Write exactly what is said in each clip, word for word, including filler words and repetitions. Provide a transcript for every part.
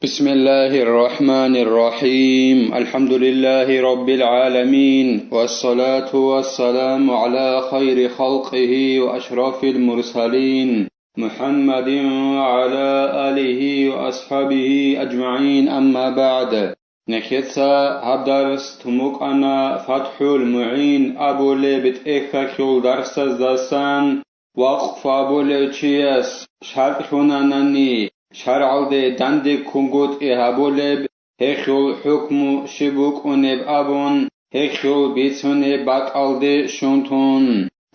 بسم الله الرحمن الرحيم. الحمد لله رب العالمين. والصلاة والسلام على خير خلقه وأشرف المرسلين محمد وعلى آله وأصحابه أجمعين. أما بعد. Нехеца гьаб дарс тун букӀана ФатхӀул МугӀин абулеб тӀехьалъул дарсаздасан. Вакъфу абулев чияс шартӀ лъунанани, шаргӀалде данде ккунгутӀи гьабулеб, гьелъул хӀукму щиб букӀунеб абун, гьелъул бицунеб бакӀалде щун тун,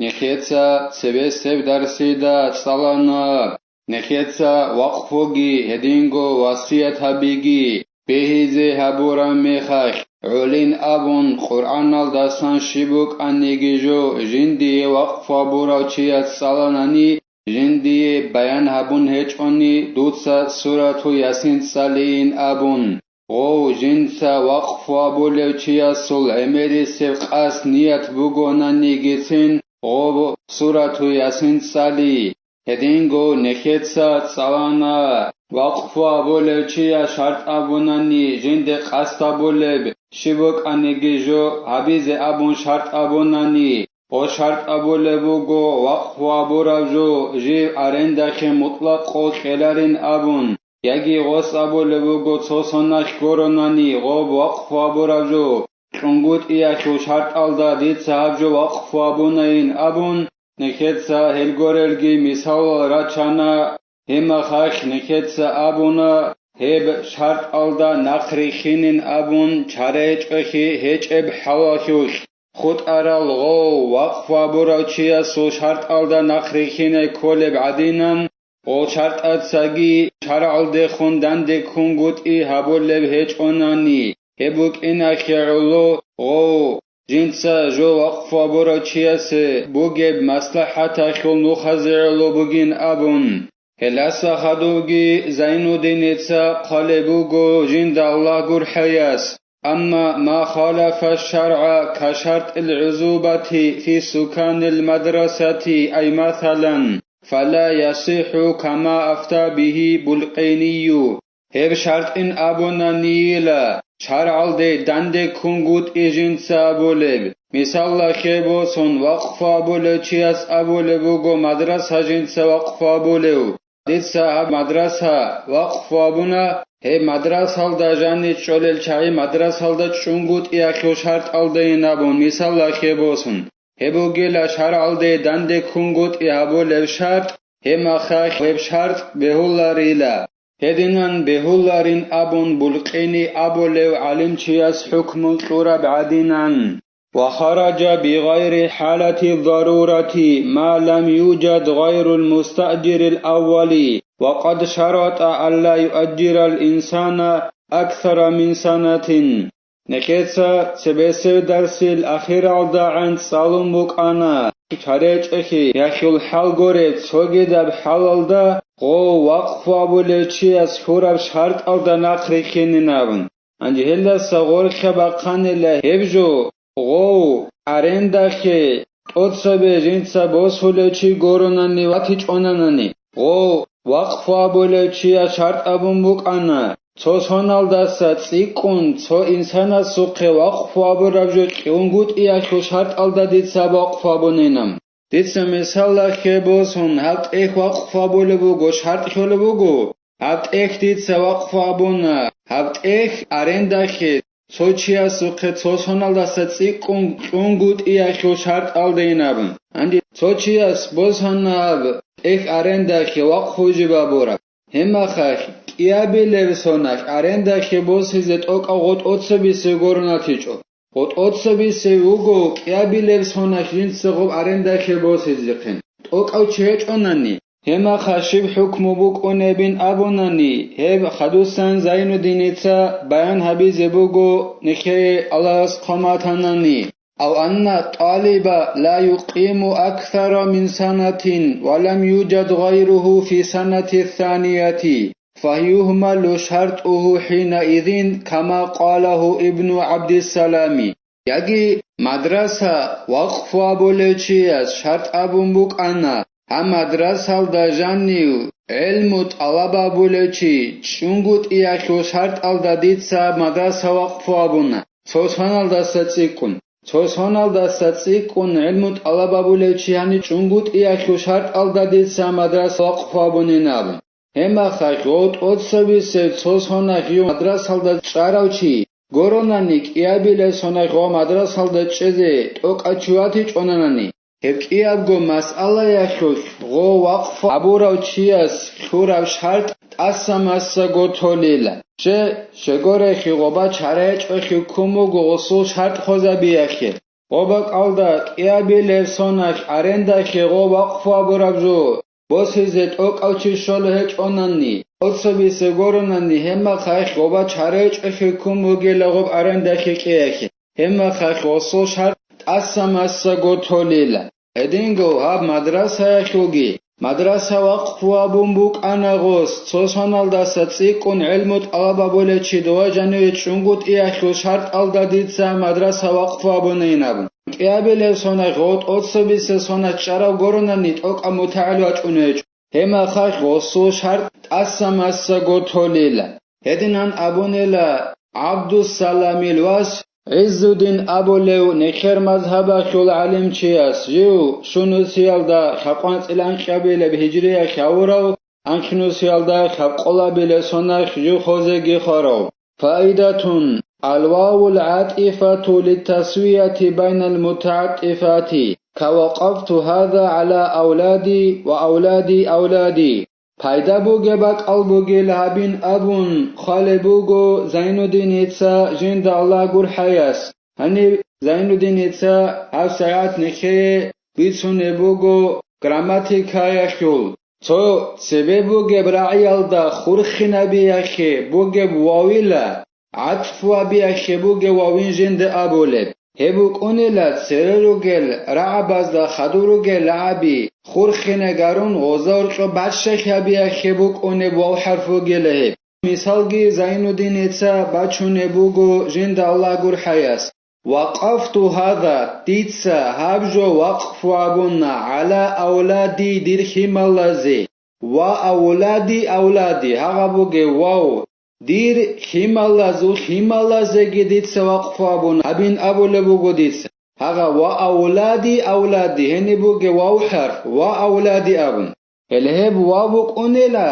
нехеца цебесеб дарсида цӀалана. Нехеца вакъфуги гьединго васият гьабиги бегьизе гьабураб мехалъ, гӀолин абун Къуръаналдасан щиб букӀаниги жо жиндие вакъфу гьабурав чияс цӀаланани, жиндие баян гьабун гьечӀони, дуца сурату Ясин цӀалейин абун. Гъов жинца вакъфу гьабулев чиясул гӀемерисеб къасд ният бугонанигицин, гъов сурату Ясин цӀали. Гьединго нехеца цӀалана, вакъфу абулев чияс шартӀ абунани жинде къасд абулеб, щиб букӀаниги жо гьабизе абун шартӀ абунани, гъо шартӀ абулеб буго вакъфу абураб жо жив арендахъе мутӀлакъго кьеларин абун, яги гъос абулеб буго цо соналъ горонани гъоб вакъфу абураб жо кьунгутӀиялъул шартӀалда дица гьаб жо вакъфу абунайин абун, нехеца гьел горелги мисалал рачана, гьеб мехалъ нехеца абуна, гьеб шартӀалда нахъ рихьинин абун чара гьечӀолъи гьечӀеб хӀалалъулъ, хутӀарал гъов вакъфу абурав чиясул шартӀалда нахъ рихьине кколеб гӀадинан, гъол шартӀацаги шаргӀалдехун данде ккунгутӀи гьабулеб гьечӀонани, гьеб букӀиналъе гӀоло гъов, жинца жо вакъфу абурав чиясе бугеб маслахӀаталъул нухазе гӀоло бугин абун. Гьелдаса хадубги Зайнуддиница хъвалеб буго жинда Аллагь гурхӀаяс: أما ما خالف الشرع كشرط العزوبة في سكان المدرسة، أي مثلا، فلا يصح كما أفتى به بلقيني. Гьеб шартӀин абунанийила, шаргӀалде данде ккунгутӀи жинца абулеб. Мисаллахъе босун, вакъфу абулев чияс абулеб буго мадраса жинца вакъфу абулев. Дица гьаб мадраса вакъфу абуна, гьеб мадрасалда жанив чӀолел чагӀи мадрасалда чӀунгутӀиялъул шартӀалдайин абун, мисаллахъе босун. Гьеб бугила шаргӀалде данде ккунгутӀи гьабулеб шартӀ, гьеб мехалъ гьеб шартӀ бегьуларила. Гьединан бегьуларин абун Булкъини абулев гӀалимчияс хӀукму кьураб гӀадинан: وخرج بغير حالة الضرورة ما لم يوجد غير المستأجر الأول، وقد شرط ألا يؤجر الإنسان أكثر من سنة. Нехеца цебесеб дарсил ахиралдагӀан цӀалун букӀана, чара гьечӀолъи яхъул хӀал гуреб цогидаб хӀалалда гъов вакъфу абулев чияс лъураб шартӀалда нахъ рихьинин абун. Гьанже гьелдаса гъоркьа бахъанила гьеб жо, гъов арендахъе тӀоцебе жинца босулев чи горонани ватичӀонанани, гъов вакъфу абулев чияс шартӀ абун букӀана, цо соналдаса цӀикӀкӀун цо инсанасухъе вакъфу абураб жо кьунгутӀиялъул шартӀалда дица вакъфу абунин абун. Дица мисаллахъе босун, гьаб тӀехь вакъфу абулеб буго, шартӀ лъолеб буго, гьаб тӀехь дица вакъфу абуна, гьаб тӀехь арендахъе цо чиясухъе цо соналдаса цӀикӀкӀун кьунгутӀиялъул шартӀалдайин абун. Гьанже цо чияс босана гьаб тӀехь арендахъе вакъфу жиб абураб. Гьеб мехалъ кӀиабилеб соналъ арендахъе босизе тӀокӀав гъо тӀоцебесев гурони ватичӀо. Гъо тӀоцебесев вуго кӀиабилеб соналъ жинца гъоб арендахъе босизехъин, тӀокӀав чи гьечӀонани. Гьеб мехалъ щиб хӀукму букӀунебин абунани, гьеб хадусан Зайнуддиница баян гьабизе буго, нехее Аллагьас хъван батанани. أو أن الطالب لا يقيم أكثر من سنة ولم يوجد غيره في سنة الثانية، فيهمل شرطه حينئذ كما قاله ابن عبد السلام. Яги мадраса вакъфу абулев чияс шартӀ абун букӀана, Гьаб мадрасалда жанив гӀелму тӀалаб гьабулев чи чӀунгутӀиялъул шартӀалда дица мадраса вакъфу гьабуна, цо соналдаса цӀикӀкӀун. Цо соналдаса цӀикӀкӀун гӀелму тӀалаб гьабулев чи гьанив чӀунгутӀиялъул шартӀалда дица мадраса вакъфу гьабунин абун. Гьеб мехалъ гъов тӀоцебесеб цо соналъ гьев мадрасалда чӀарав чи гуронани, кӀиабилеб соналъ гъов мадрасалда чӀезе тӀокӀав чи ватичӀонанани, гьеб кӀиябго масъалаялъулъ гъов вакъфу гьабурав чияс лъураб шартӀ тӀаса-масаго толила. Щай, щай гурелъул гъоба чара гьечӀолъи ккун буго гъосул шартӀ хвезабиялъе. Гъоб бакӀалда кӀиабилеб соналъ арендалъе гъов вакъфу гьабураб жо босизе тӀокӀав чи щолеб гьечӀонани, тӀоцебесеб гуронани, гьеб мехалъ гъоба чара гьечӀолъи ккун бугила гъоб арендалъе кӀиялъе, гьеб мехалъ гъосул шартӀ тӀаса-масаго толила. Гьединго гьаб мадрасаялъулги, мадраса вакъфу гьабун букӀана гъос, цо соналдаса цӀикӀкӀун гӀелму тӀалаб гьабулев чи дова жаниве чӀунгутӀиялъул шартӀалда дица мадраса вакъфу гьабунин абун. КӀиабилеб соналъ гъов тӀоцебесеб соналъ чӀарав гуронани тӀокӀаб мутагӀил вачӀунев гьечӀо. Гьеб мехалъ гъосул шартӀ тӀаса-масаго толила. Гьединан абунила ГӀабдуссаламил вас ГӀиззудин абулев нехер мазгьабалъул гӀалимчияс, жив Шунусиялда лъабкъоялда анкьабилеб гьижриялъ гьавурав, анкьнусиялда лъабкъоялда анкьабилеб соналъ жив хвезеги хварав. Фаидатун, алвавул гӀатӀифату литтасвияти байнал мутагӀатӀифати, ка вакъафту гьаза гӀала авлади ва авлади авлади. Пайда бугеб бакӀал бугила гьабин абун хъвалеб буго Зайнуддиница, жинда Аллагь гурхӀаяс. Гьаниб Зайнуддиница гьабсагӀат нехее бицунеб буго грамматикаялъул. Цо цебе бугеб рагӀиялда хурхинабиялъе бугеб вавила, гӀатӀфу гьабиялъе бугеб вавин жинда абулеб. Гьеб букӀунила цере ругел рагӀабазда хадур ругел рагӀаби хурхине гарун гъоза гьоркьоб бащахъ гьабиялъе букӀунеб вав хӀарф бугила гьеб. Мисалги Зайнуддиница бачунеб буго жинда Аллагь гурхӀаяс. Вакъафту гьаза, дица гьаб жо вакъфу гьабуна, гӀала авлади, дир лъималазе, ва авлади авлади, гьагъа бугеб вав, дир лъималазул лъималазеги дица вакъфу гьабуна, гьабин абулеб буго дица. Гьагъа ва авлади авлади, гьениб бугеб вав хӀарф, ва авлади абун. Гьеле гьеб вав букӀунила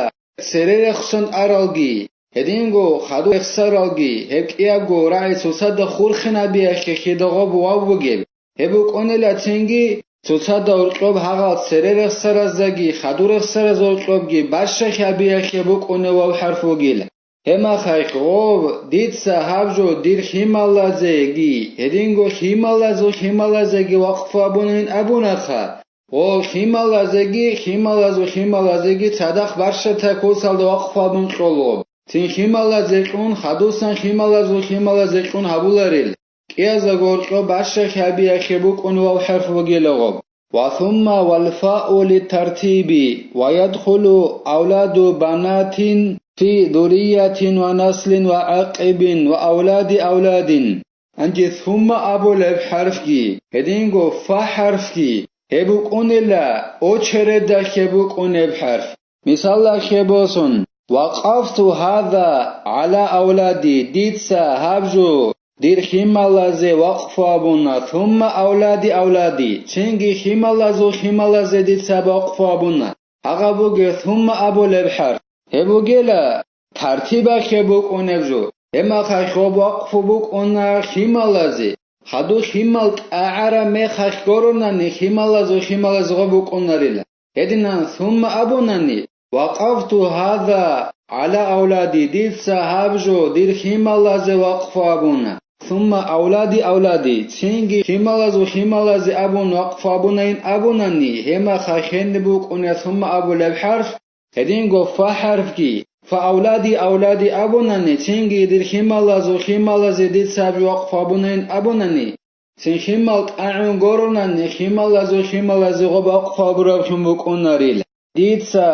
цере рехсон аралги, гьединго хадур рехсаралги, гьеб кӀиябго рагӀи цоцазда хурхинабиялъе хьидагъоб вав бугеб. Гьеб букӀунила цинги цоцазда гьоркьоб гьагъал цере рехсараздаги хадур рехсараз гьоркьобги бащахъ гьабиялъе букӀунеб вав хӀарф бугила. Гьеб мехалъ гъов, дица гьаб жо дир лъималазеги, гьединго лъималазул лъималазеги вакъфу гьабунин абунаха, гъов лъималазеги, лъималазул лъималазеги цадахъ бащдаб куцалда вакъфу гьабун кьолеб. Цин лъималазе кьун, хадусан лъималазул лъималазе кьун гьабуларел. КӀиязда гьоркьоб бащахъ гьабиялъе букӀун вав хӀарф бугила гъоб. Ва сумма вал фау литтартиби, ва ядхулу авладу банатин фи зурриятин ва наслин ва гӀакъибин ва авлади авладин. Гьанже сумма абулеб хӀарфги, гьединго фа хӀарфги, гьеб букӀунила очередалъе букӀунеб хӀарф. Мисалалъе босун, вакъафту гьаза гӀала авлади, дица гьаб жо дир лъималазе вакъфу гьабуна, сумма авлади авлади, цинги лъималазул лъималазе дица вакъфу гьабуна. Гьагъа бугеб сумма абулеб хӀарф. Гьеб бугила тартибалъе букӀунеб жо. Гьеб мехалъ гъоб вакъфу букӀуна лъималазе. Хадур лъимал тӀагӀараб мехалъ гуронани, лъималазул лъималазе гъоб букӀунарила. Гьединан сумма абунани, вакъафту гьаза гӀала авлади, дица гьаб жо дир лъималазе вакъфу абуна. Сумма авлади авлади, цинги лъималазул лъималазе абун вакъфу абунайин абунани, гьеб мехалъ гьениб букӀуна сумма абулеб хӀарф, гьединго фа хӀарфги, фа авлади авлади абунани, цинги дир лъималазул лъималазе дица гьаб жо вакъфу абунайин абунани, цин лъимал тӀагӀун гуронани, лъималазул лъималазе гъоб вакъфу гьабураблъун букӀунарила. Дица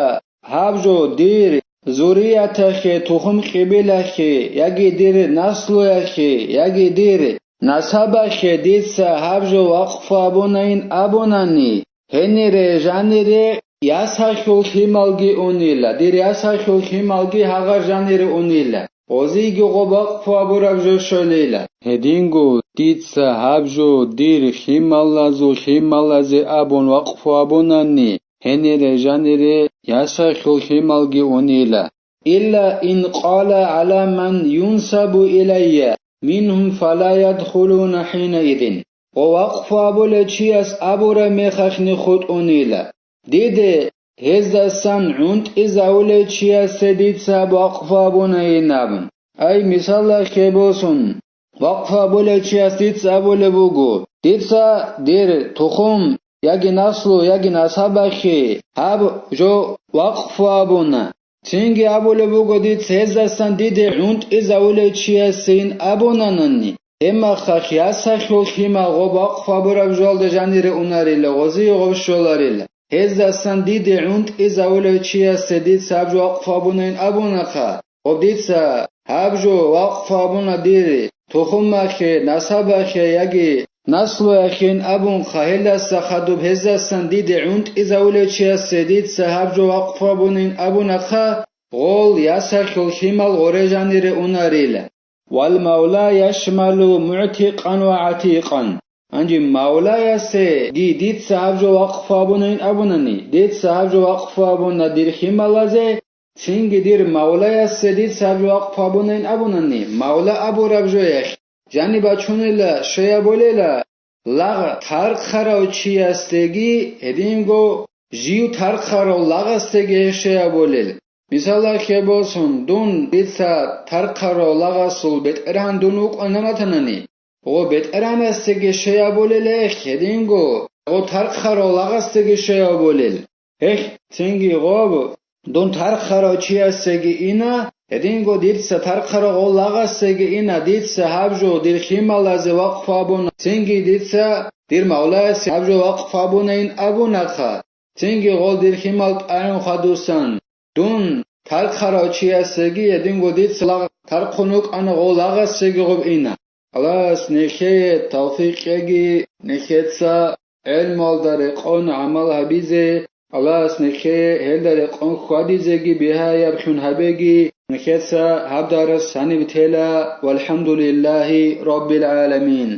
гьаб жо дир зуррияталъе, тухум-къибилалъе, яги дир наслуялъе, яги дир насабалъе дица гьаб жо вакъфу абунайин абунани, гьенире жанире ясалъул лъималги унила, дир ясалъул лъималги гьагъар жанире унила, гъозиги гъоб вакъфу абураб жо щолила. Гьединго дица гьаб жо дир лъималазул лъималазе абун вакъфу абунани, гьенире жанире ясалъул лъималги унила. Илла ин къала гӀала ман юнсабу илайя мингьум фала ядхулуна хӀинаидин. Ва вакъфу абулев чияс абураб мехалъни хутӀунила: «Диде гьездасан гӀунтӀизавулев чиясе дица вакъфу абунайин», – абун. Ай, мисалалъе босун, вакъфу абулев чияс дица абулеб буго: «Дица дир тухум, яги наслу, яги насабалъе гьаб жо вакъфу абуна». Цинги абулеб буго дица гьездасан диде гӀунтӀизавулев чиясейин абунанани, гьеб мехалъ ясалъул лъимал гъоб вакъфу абураб жоялда жанире унарила, гъозие гъоб щоларила. Гьездасан диде гӀунтӀизавулев чиясе дица гьаб жо вакъфу абунайин абунахъа, гъоб дица гьаб жо вакъфу абуна дир тухумалъе, насабалъе яги наслуялъейин абунха, гьелдаса хадуб гьездасан диде гӀунтӀизавулев чиясе дица гьаб жо вакъфу абунин абунахъа, гъол ясалъул лъимал гъоре жанире унарила. Вал мавла яшмалу мугӀтикъан ва гӀатикъан. Гьанже мавлаясеги дица гьаб жо вакъфу абунин абунани, дица гьаб жо вакъфу абуна дир лъималазе, цинги дир мавлаясе дица гьаб жо вакъфу абунин абунани, мавла абураб жоялъ жаниб бачунила, щвей абулела, лагъ тархъарав чиясдеги гьединго жив тархъарав лагъасдеги гьеб щвей абулел. Мисалалъе босун, дун дица тархъарав лагъасул бетӀергьан дун вукӀана ватанани, гъо бетӀергьанасдеги щвей абулел гьелъ гьединго, гъо тархъарав лагъасдеги щвей абулел. Гьелъ цинги гъоб дун тархъарав чиясеги ина, гьединго дица тархъарав гъо лагъасеги ина, дица гьаб жо дир лъималазе вакъфу абуна, цинги дица дир мавлаясе гьаб жо вакъфу абунайин абунахъа, цинги гъол дир лъимал тӀагӀун хадусан, дун тархъарав чиясеги гьединго дица лагъ тархъун вукӀана, гъо лагъасеги гъоб ина. Аллагьас нехее тавфикъ кьеги, нехеца гӀелмуялда рекъон гӀамал гьабизе, Аллагьас нехее гьелда рекъон хьвадизеги бигьаяб лъун гьабеги, нехеца гьаб дарс гьаниб тела, валхӀамдулиллагьи раббил гӀаламин.